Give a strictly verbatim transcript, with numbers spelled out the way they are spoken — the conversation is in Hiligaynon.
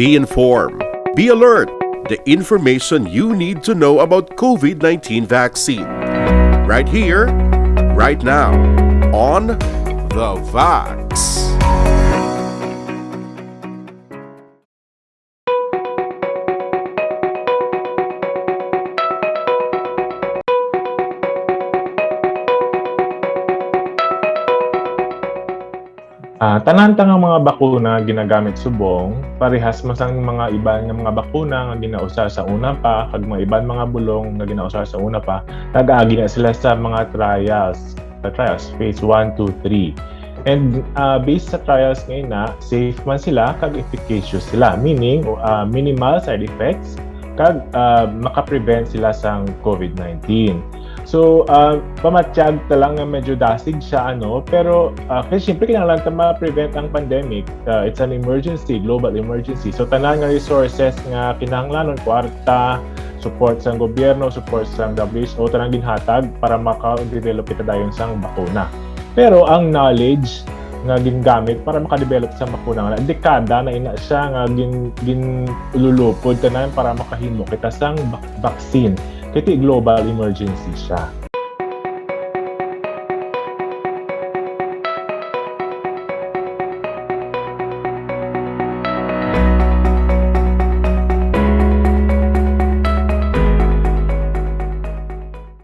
Be informed. Be alert. The information you need to know about COVID nineteen vaccine. Right here, right now, on The Vax. Ah, tanan ta nga mga bakuna nga ginagamit subong, parehas man sang mga iban nga mga bakuna nga ginausar sa una pa, kag mga iban mga bulong nga ginausar sa una pa, nag-agi na sila sa mga trials, sa trials, phase one, two, three. And ah, based sa trials nga ina, safe man sila kag efficacious sila, meaning ah, minimal side effects, kag ah, makaprevent sila sang COVID nineteen. So, ah, pamatyag ta lang nga medyo dasig siya, ano, pero ah, kay siyempre kinahanglan ta ma-prevent ang pandemic. Ah, it's an emergency, global emergency. So, tanan nga resources nga kinahanglanon, kwarta, support sang gobyerno, support sang W H O, tanan ginhatag para maka-develop kita dayon sang bakuna. Pero ang knowledge nga gingamit para makadevelop sa bakuna nga dekada na ina siya nga gin ginlulupod tanan para makahimo kita sang vaccine, kay ti global emergency siya.